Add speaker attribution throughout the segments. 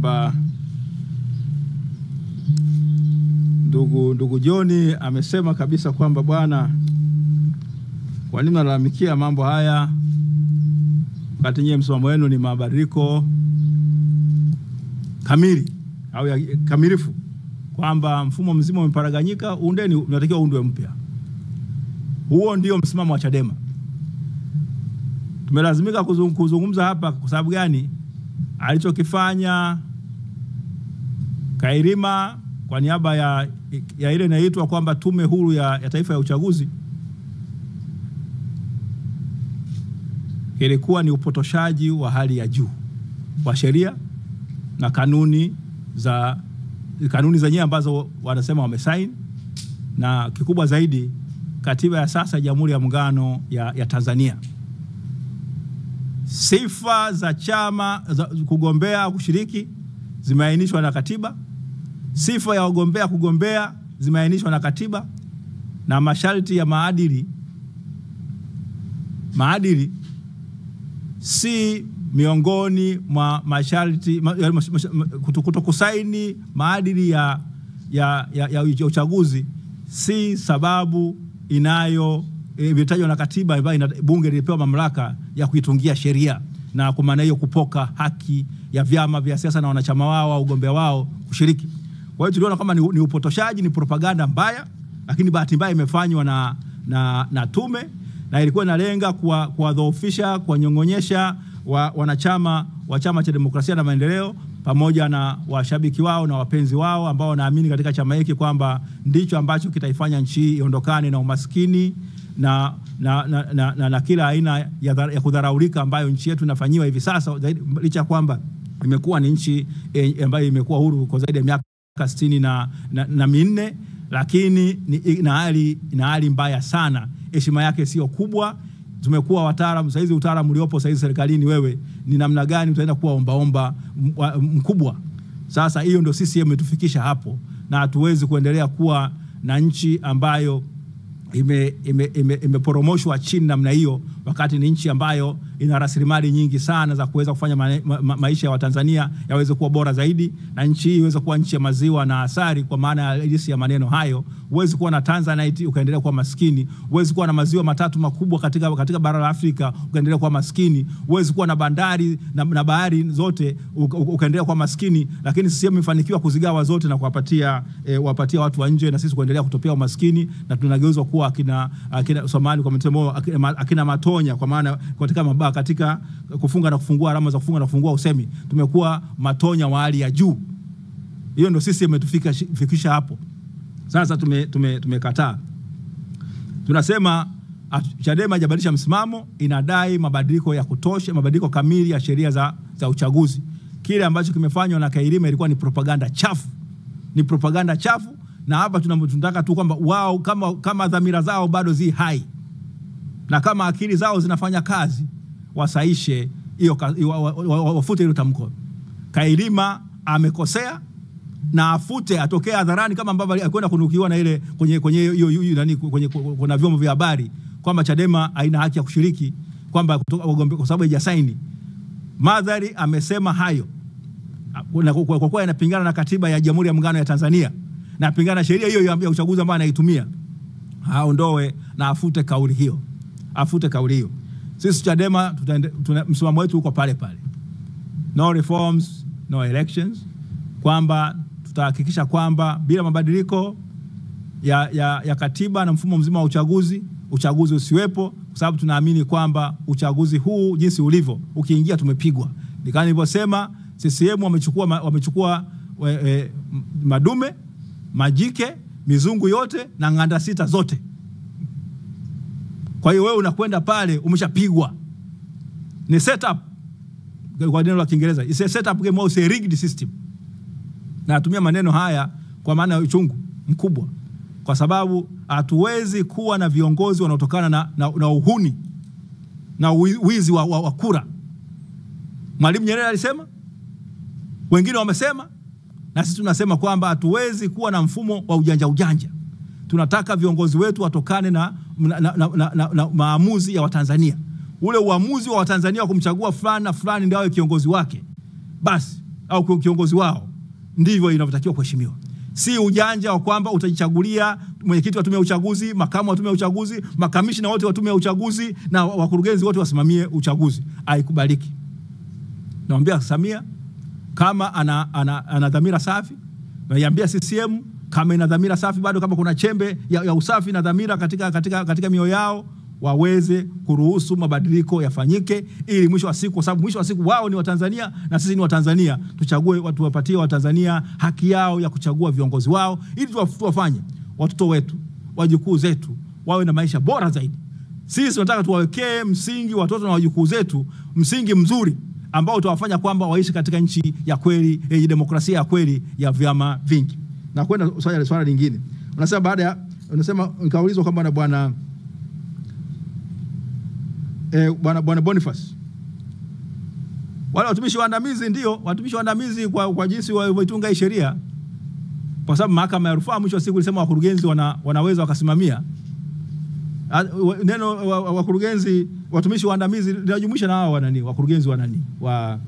Speaker 1: kwamba ndugu John amesema kabisa kwamba bwana, kwa nini mnalalamikia mambo haya wakati nyie msimamo wenu ni mabadiliko kamili au kamilifu, kwamba mfumo mzima umeparaganyika, undeni unatakiwa uundwe mpya. Huo ndio msimamo wa Chadema. Tumelazimika kuzungumza hapa kwa sababu gani? Alichokifanya Kairima kwa niaba ya ile inaitwa kwamba Tume Huru ya Taifa ya Uchaguzi ilikuwa ni upotoshaji wa hali ya juu wa sheria na kanuni zenyewe ambazo wanasema wamesign, na kikubwa zaidi katiba ya sasa ya Jamhuri ya Muungano ya Tanzania. Sifa za chama za kugombea au kushiriki zimeainishwa na katiba. Sifa ya wagombea kugombea zimeainishwa na katiba, na masharti ya maadili si miongoni mwa masharti. Kutokusaini maadili ya uchaguzi si sababu inayo imetajwa na katiba ambayo bunge lilipewa mamlaka ya kuitungia sheria, na kwa maana hiyo kupoka haki ya vyama vya siasa na wanachama wao au ugombea wao kushiriki. Kwa hiyo tuliona kama ni upotoshaji, ni propaganda mbaya, lakini bahati mbaya imefanywa na tume, na ilikuwa inalenga kuwadhoofisha, kuwanyongonyesha wanachama wa Chama cha Demokrasia na Maendeleo pamoja na washabiki wao na wapenzi wao ambao wanaamini katika chama hiki kwamba ndicho ambacho kitaifanya nchi iondokane na umaskini na kila aina ya kudharaulika ambayo nchi yetu inafanyiwa hivi sasa, licha kwamba imekuwa ni nchi ambayo imekuwa huru kwa zaidi ya miaka 64, lakini ina hali mbaya sana, heshima yake sio kubwa. Tumekuwa wataalamu saizi, utaalamu uliopo saizi serikalini wewe ni namna gani utaenda kuwa ombaomba mkubwa. Sasa hiyo ndio CCM imetufikisha hapo, na hatuwezi kuendelea kuwa na nchi ambayo imeporomoshwa chini namna hiyo, wakati ni nchi ambayo ina rasilimali nyingi sana za kuweza kufanya maisha ya Watanzania yaweze kuwa bora zaidi, na nchi hii iweze kuwa nchi ya maziwa na asali kwa maana halisi ya maneno hayo. Huwezi kuwa na Tanzanite ukaendelea kuwa maskini, huwezi kuwa na maziwa matatu makubwa katika bara la Afrika ukaendelea kuwa maskini, huwezi kuwa na bandari na bahari zote ukaendelea kuwa maskini. Lakini sisi tumefanikiwa kuzigawa zote na kuwapatia watu wa nje, na sisi kuendelea kutopia umaskini, na tunageuzwa kuwa akina Somali kwa mtemo, akina matonya, kwa maana katika mabaa, katika kufunga na kufungua alama za kufunga na kufungua usemi tumekuwa matonya wa hali ya juu. Hiyo ndio sisi imetufikisha hapo. Sasa tumekataa. Tunasema Chadema haijabadilisha msimamo, inadai mabadiliko ya kutosha, mabadiliko kamili ya sheria za uchaguzi. Kile ambacho kimefanywa na Kairima ilikuwa ni propaganda chafu. Ni propaganda chafu, na hapa tunataka tu kwamba wao kama dhamira zao bado zi hai na kama akili zao zinafanya kazi, wasaishe hiyo, wafute hilo tamko. Kairima amekosea na afute, atokee hadharani kama ambavyo alikwenda kunukiwa na ile kwenye hiyo nani, kwenye kuna vyombo vya habari kwamba Chadema haina haki ya kushiriki, kwamba kwa sababu haijasaini. Madhari amesema hayo kwa kuwa inapingana na katiba ya Jamhuri ya Muungano ya Tanzania na pingana na sheria hiyo ya uchaguzi ambayo anaitumia. Aondoe na afute kauli hiyo. Afute kauli hiyo. Sisi Chadema msimamo wetu uko pale pale. No reforms, no elections, kwamba tutahakikisha kwamba bila mabadiliko ya katiba na mfumo mzima wa uchaguzi, uchaguzi usiwepo, kwa sababu tunaamini kwamba uchaguzi huu jinsi ulivyo, ukiingia tumepigwa. Nikana nilivyosema, CCM wamechukua madume, majike, mizungu yote na nganda sita zote. Kwa hiyo wewe unakwenda pale umeshapigwa. Ni setup kwa neno la Kiingereza. It's a setup game au a rigged system. Na natumia maneno haya kwa maana ya uchungu mkubwa, kwa sababu hatuwezi kuwa na viongozi wanaotokana na uhuni na wizi wa kura. Mwalimu Nyerere alisema, wengine wamesema, na sisi tunasema kwamba hatuwezi kuwa na mfumo wa ujanja ujanja. Tunataka viongozi wetu watokane na maamuzi ya Watanzania. Ule uamuzi wa Watanzania wa kumchagua fulani na fulani ndio awe kiongozi wake. Basi au kiongozi wao, ndivyo inavyotakiwa kuheshimiwa. Si ujanja wa kwamba utajichagulia mwenyekiti wa tume ya uchaguzi, makamu wa tume ya uchaguzi, makamishna wote wa tume ya uchaguzi na wakurugenzi wote wasimamie uchaguzi. Haikubaliki. Naambia Samia kama ana dhamira safi, naiambia CCM kama ina dhamira safi bado, kama kuna chembe ya usafi na dhamira katika mioyo yao, waweze kuruhusu mabadiliko yafanyike, ili mwisho wa siku, kwa sababu mwisho wa siku wao ni Watanzania na sisi ni Watanzania, tuchague watu, wapatie Watanzania haki yao ya kuchagua viongozi wao, ili tuwafanye watoto wetu, wajukuu zetu wawe na maisha bora zaidi. Sisi tunataka tuwawekee msingi watoto na wajukuu zetu, msingi mzuri ambao utawafanya kwamba waishi katika nchi ya kweli yenye demokrasia ya kweli ya vyama vingi. Na kwenda swala lingine. Unasema baada ya unasema nikaulizwa kwamba na bwana bwana Boniface, wale watumishi waandamizi, ndio watumishi waandamizi kwa jinsi walivyoitunga hii sheria, kwa sababu mahakama ya rufaa mwisho wa siku ilisema wakurugenzi wanaweza wakasimamia. Neno wakurugenzi watumishi waandamizi linajumuisha na hao wanani wakurugenzi wa nani wa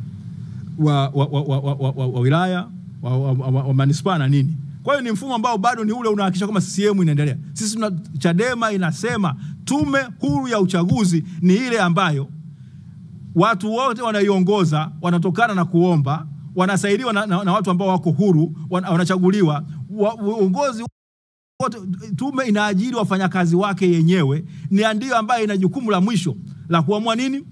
Speaker 1: wilaya wa manispaa na nini. Kwa hiyo ni mfumo ambao bado ni ule unahakikisha kwamba CCM inaendelea. Sisi Chadema inasema tume huru ya uchaguzi ni ile ambayo watu wote wanaiongoza wanatokana na kuomba, wanasaidiwa na watu ambao wako huru, wanachaguliwa. Uongozi wote, tume inaajiri wafanyakazi wake yenyewe, ni ndio ambayo ina jukumu la mwisho la kuamua nini,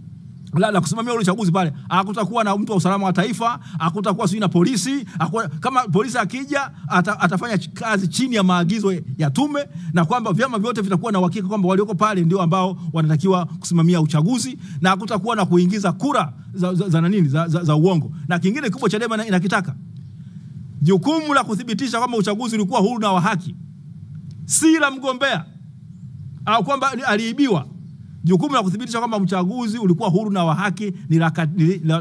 Speaker 1: la kusimamia ule uchaguzi pale. Hakutakuwa na mtu wa usalama wa taifa, hakutakuwa sio na polisi. Kama polisi akija atafanya kazi chini ya maagizo ya tume, na kwamba vyama vyote vitakuwa na uhakika kwamba walioko pale ndio ambao wanatakiwa kusimamia uchaguzi, na hakutakuwa na kuingiza kura za nini za uongo. Na kingine kikubwa Chadema inakitaka jukumu la kuthibitisha kwamba uchaguzi ulikuwa huru na wa haki, si la mgombea au kwamba aliibiwa. Jukumu la kuthibitisha kwamba uchaguzi ulikuwa huru na wa haki ni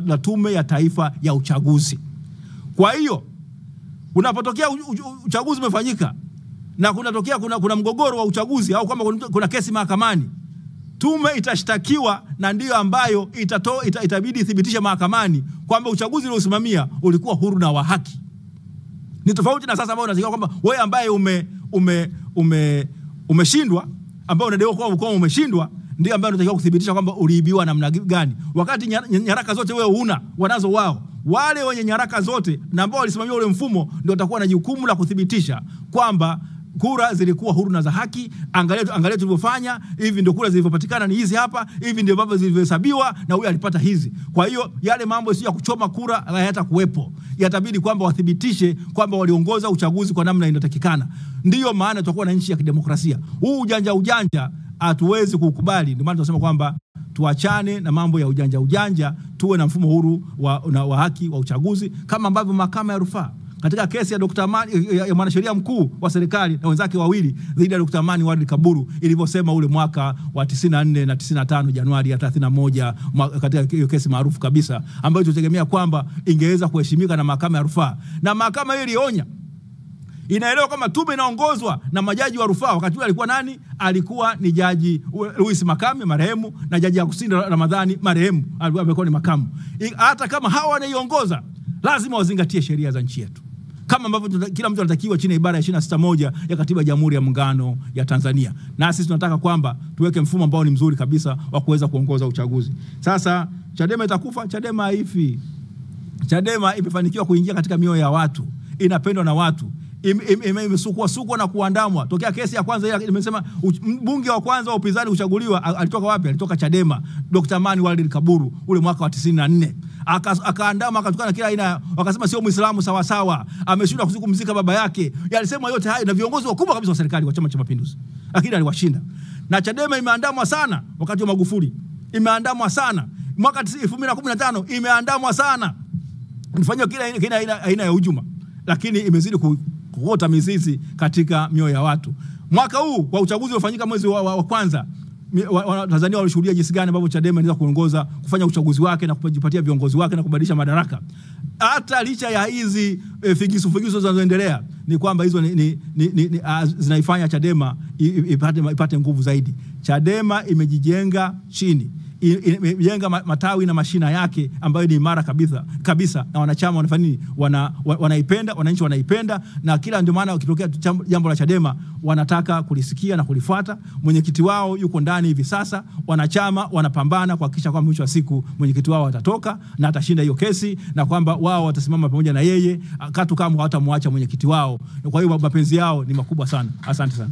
Speaker 1: la Tume ya Taifa ya Uchaguzi. Kwa hiyo unapotokea uchaguzi umefanyika na kunatokea kuna mgogoro wa uchaguzi au kama kuna kesi mahakamani, tume itashtakiwa na ndiyo ambayo itabidi ithibitishe mahakamani kwamba uchaguzi uliosimamia ulikuwa huru na wa haki. Ni tofauti na sasa ambao unasikia kwamba wewe ambaye umeshindwa, ambaye unadaiwa kwa umeshindwa, ndiye ambaye unatakiwa kuthibitisha kwamba uliibiwa namna gani, wakati nyaraka zote wewe huna, wanazo wao. Wale wenye nyaraka zote na ambao walisimamia ule mfumo ndio watakuwa na jukumu la kuthibitisha kwamba kura zilikuwa huru na za haki. Angalia tulivyofanya, hivi ndio kura zilivyopatikana, ni hizi hapa, hivi ndio ambavyo zilivyohesabiwa na huyu alipata hizi. Kwa hiyo yale mambo sio ya kuchoma kura hayatakuwepo. Yatabidi kwamba wathibitishe kwamba waliongoza uchaguzi kwa namna inayotakikana. Ndiyo maana tutakuwa na nchi ya kidemokrasia. Huu ujanja hatuwezi kukubali. Ndio maana tunasema kwamba tuachane na mambo ya ujanja, tuwe na mfumo huru wa haki wa uchaguzi, kama ambavyo mahakama ya rufaa katika kesi ya Dr. Amani, ya mwanasheria mkuu wa serikali na wenzake wawili dhidi ya Dr. Amani Walid Kaburu ilivyosema ule mwaka wa 94 na 95 Januari ya 31, katika hiyo kesi maarufu kabisa ambayo tutegemea kwamba ingeweza kuheshimika na mahakama ya rufaa. Na mahakama hiyo ilionya, inaelewa kama tume inaongozwa na majaji wa rufaa. Wakati ule alikuwa nani? Alikuwa ni Jaji Louis Makame marehemu na Jaji Agustino Ramadhani marehemu, amekuwa ni makamu. Hata kama hawa wanaiongoza, lazima wazingatie sheria za nchi yetu, kama ambavyo kila mtu anatakiwa chini ya ibara ya 26(1) ya Katiba ya Jamhuri ya Muungano ya Tanzania. Na sisi tunataka kwamba tuweke mfumo ambao ni mzuri kabisa wa kuweza kuongoza uchaguzi. Sasa Chadema itakufa? Chadema haifi. Chadema imefanikiwa kuingia katika mioyo ya watu, inapendwa na watu, imesukwa na kuandamwa. Tokea kesi ya kwanza ile imesema mbunge wa kwanza wa upinzani kuchaguliwa alitoka wapi? Alitoka Chadema, Dr. Amani Walid Kaburu ule mwaka wa 94. Akaandama, akatukana kila aina, wakasema sio Muislamu sawa sawa, ameshindwa kumzika baba yake. Yalisema yote hayo na viongozi wakubwa kabisa wa serikali wa Chama cha Mapinduzi, lakini aliwashinda. Na Chadema imeandamwa sana wakati wa Magufuli, imeandamwa sana mwaka 2015, imeandamwa sana, ilifanywa kila aina ya hujuma, lakini imezidi kuota mizizi katika mioyo ya watu. Mwaka huu kwa uchaguzi uliofanyika mwezi wa kwanza, Tanzania walishuhudia jinsi gani ambavyo Chadema inaweza kuongoza kufanya uchaguzi wake na kujipatia viongozi wake na kubadilisha madaraka. Hata licha ya hizi figisu zinazoendelea, ni kwamba hizo zinaifanya Chadema ipate nguvu zaidi. Chadema imejijenga chini, imejenga matawi na mashina yake ambayo ni imara kabisa kabisa, na wanachama wanafanya nini? Wanaipenda, wananchi wanaipenda, na kila ndio maana ukitokea jambo la Chadema wanataka kulisikia na kulifuata. Mwenyekiti wao yuko ndani hivi sasa, wanachama wanapambana kuhakikisha kwamba mwisho wa siku mwenyekiti wao atatoka na atashinda hiyo kesi, na kwamba wao watasimama pamoja na yeye katu kama hawatamwacha mwenyekiti wao. Kwa hiyo mapenzi yao ni makubwa sana. Asante sana.